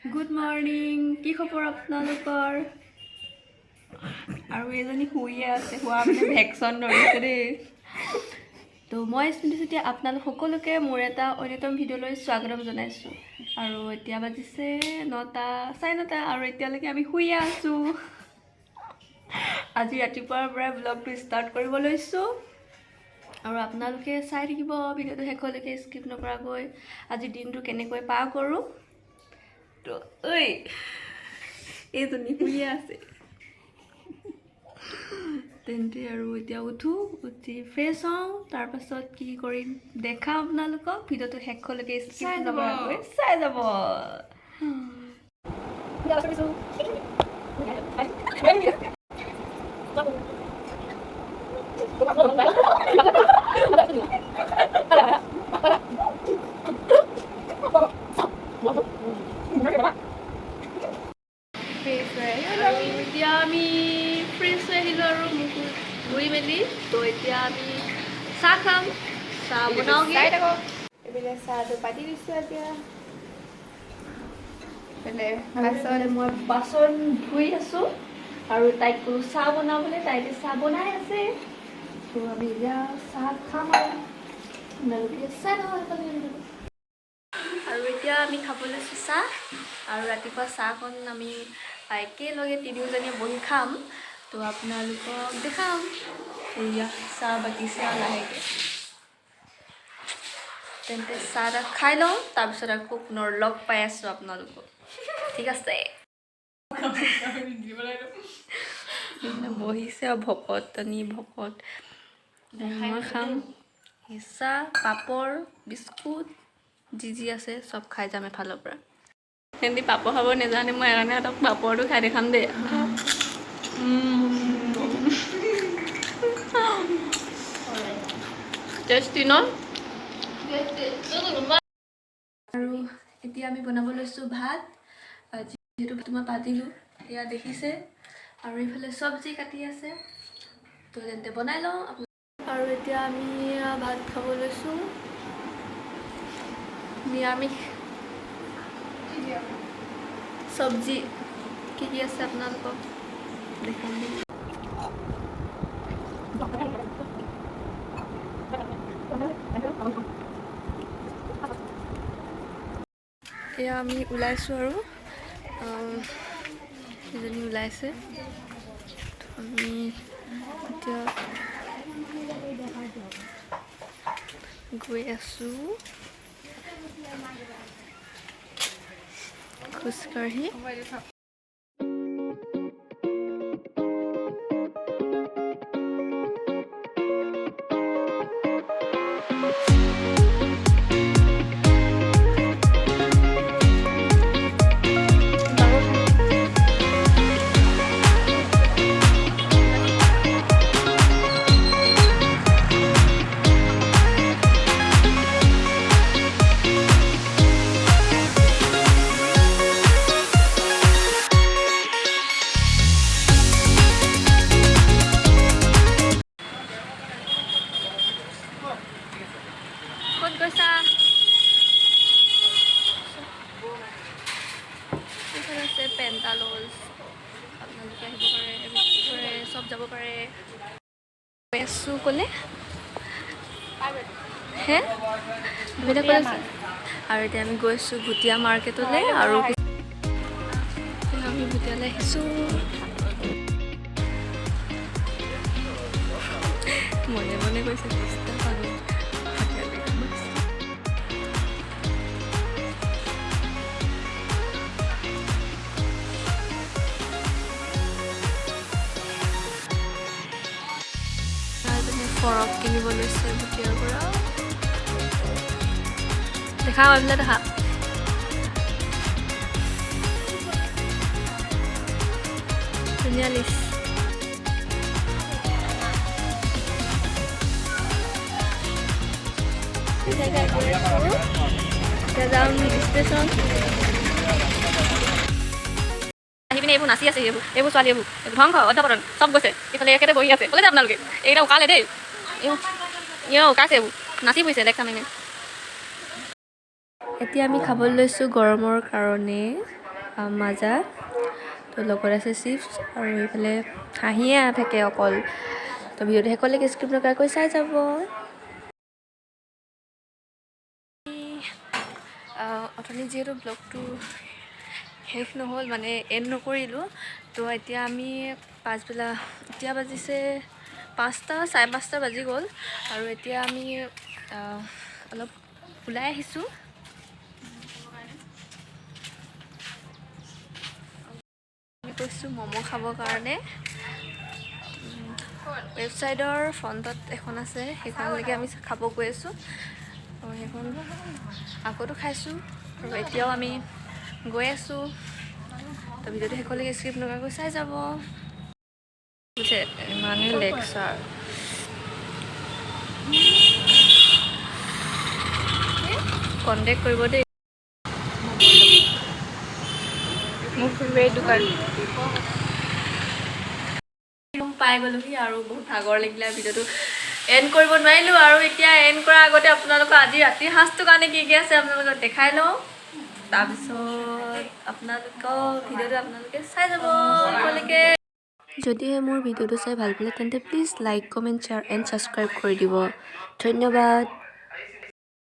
Good morning. কি খবৰ আপোনালোকৰ? আৰু এজনী শুইয়ে আছে, শোৱা মানে ভেকচন ধৰিছে দেই। তো মই স্মৃতি চেতিয়া, আপোনালোক সকলোকে মোৰ এটা অন্যতম ভিডিঅ'লৈ স্বাগতম জনাইছোঁ। আৰু এতিয়া বাজিছে 9টা, 9:30 আৰু এতিয়ালৈকে আমি শুইয়ে আছোঁ। আজি ৰাতিপুৱাৰ পৰাই ব্লগটো ষ্টাৰ্ট কৰিব লৈছোঁ আৰু আপোনালোকে চাই থাকিব ভিডিঅ'টো শেষলৈকে স্কিপ নকৰাকৈ, আজি দিনটো কেনেকৈ পাৰ কৰোঁ। তো ঐ, এইজনী শুইয়ে আছে। তেন্তে আৰু এতিয়া উঠোঁ, উঠি ফ্ৰেছ হওঁ, তাৰপাছত কি কৰিম দেখাম আপোনালোকক। ভিডিঅ'টো শেষলৈকে স্কিপ চাই যাব। নকৰাকৈ চাই যাব। আৰু এতিয়া আমি ফ্ৰেছ হৈ আহিলোঁ আৰু মুখ ধুই মেলি। তো এতিয়া আমি চাহ খাম, চাহ বনাওঁগৈ। চাই থাকক। এইপিনে চাহটো পাতি দিছোঁ এতিয়া। এইফালে বাচন, মই বাচন ধুই আছোঁ আৰু তাইক ক'লো চাহ বনাবলৈ, তাই এতিয়া চাহ বনাই আছে। তো আমি এতিয়া চাহ খাম আৰু আপোনালোকে চাই থাকক সেইফালে ভিডিঅ'টো। আৰু এতিয়া আমি খাব লৈছোঁ চাহ। আৰু ৰাতিপুৱা চাহকণ আমি একেলগে তিনিওজনীয়ে বহি খাম, তো আপোনালোকক দেখাম। এয়া চাহ বাকিছে আৰু লাহেকৈ। তেন্তে চাহ তাহ খাই লওঁ, তাৰপিছত আকৌ পুনৰ লগ পাই আছোঁ আপোনালোকক। ঠিক আছে। বহিছে আৰু ভকতনী ভকত। মই খাম চাহ, পাপৰ, বিস্কুট, যি যি আছে চব খাই যাম এফালৰ পৰা। সিহঁতি পাপৰ খাব নাজানে, মই সেইকাৰণে সিহঁতক পাপৰটো খাই দেখাম দেই। টেষ্টি ন? আৰু এতিয়া আমি বনাব লৈছোঁ ভাত। যিহেতু মই পাতিলোঁ, এয়া দেখিছে। আৰু এইফালে চব্জি কাটি আছে। তো তেন্তে বনাই লওঁ। আৰু এতিয়া আমি ভাত খাব লৈছোঁ, নিৰামিষ চব্জি। কি কি আছে আপোনালোকক দেখাম দেই। এয়া আমি ওলাইছোঁ আৰু এজনী ওলাইছে। তো আমি এতিয়া গৈ আছোঁ খোজকাঢ়ি। ক'ত গৈছা? এইখন আছে পেণ্টালজ, আপোনালোকে আহিব পাৰে, পাৰে, চব যাব পাৰে। গৈ আছোঁ ক'লে হে দুয়োটা ক'ত আছে। আৰু এতিয়া আমি গৈছোঁ ভুটীয়া মাৰ্কেটলৈ আৰু আমি ভুটীয়ালৈ আহিছোঁ। মনে মনে কৈছে 30টা পাগল ভুটীয়ালৈ গৈছোঁ। এজনে ফৰক কিনিব লৈছে ভুটীয়াৰ পৰা। দেখাওঁ এইফালে দেখা। ধুনীয়া লিষ্ট। এতিয়া যাম ষ্টেচন। আহি পিনে এইবোৰ নাচি আছে, এইবোৰ এইবোৰ ছোৱালী, এইবোৰ এইবোৰ ধ্বংস অধ্যাপতন চব গৈছে। ইফালে এখেতে বহি আছে। ক'লে যে আপোনালোকে এইকেইটা উকালে দেই, এইবোৰ উকাইছে, এইবোৰ নাচি ফুৰিছে লেকচাৰ মাৰি মাৰি। এতিয়া আমি খাবলৈ লৈছোঁ গৰমৰ কাৰণে। মাজা। তো লগত আছে চিপছ আৰু এইফালে হাঁহিয়ে থাকে অকল। তো ভিডিঅ'টো শেষলৈকে স্কিপ নকৰাকৈ চাই যাব। অথনি যিহেতু ব্লগটো শেষ নহ'ল, মানে এণ্ড নকৰিলোঁ, তো এতিয়া আমি পাছবেলা, এতিয়া বাজিছে 5টা, 5:30 বাজি গ'ল আৰু এতিয়া আমি অলপ ওলাই আহিছোঁ। আমি কৈছোঁ ম'ম' খাবৰ কাৰণে। ৱেবছাইটৰ ফ্ৰণ্টত এখন আছে, সেইখনলৈকে আমি খাব গৈ আছোঁ। আৰু সেইখন আগতো খাইছোঁ আৰু এতিয়াও আমি গৈ আছোঁ। তো ভিডিঅ'টো শেষলৈকে স্কিপ নকৰাকৈ চাই যাব। বুজিছে, ইমানেই লেকচাৰ। কণ্টেক্ট কৰিব দেই। মোৰ ফেভৰেট দোকান। ৰুম পাই গ'লোহি আৰু বহুত ভাগৰ লাগিলে, ভিডিঅ'টো এণ্ড কৰিব নোৱাৰিলোঁ। আৰু এতিয়া এণ্ড কৰাৰ আগতে আপোনালোকৰ আজি ৰাতিৰ সাঁজটোৰ কাৰণে কি কি আছে আপোনালোকক দেখাই লওঁ, তাৰপিছত আপোনালোকৰ ভিডিঅ'টো আপোনালোকে চাই যাব শেষলৈকে। যদিহে মোৰ ভিডিঅ'টো চাই ভাল পালে, তেন্তে please like, comment, share and subscribe কৰি দিব। ধন্যবাদ।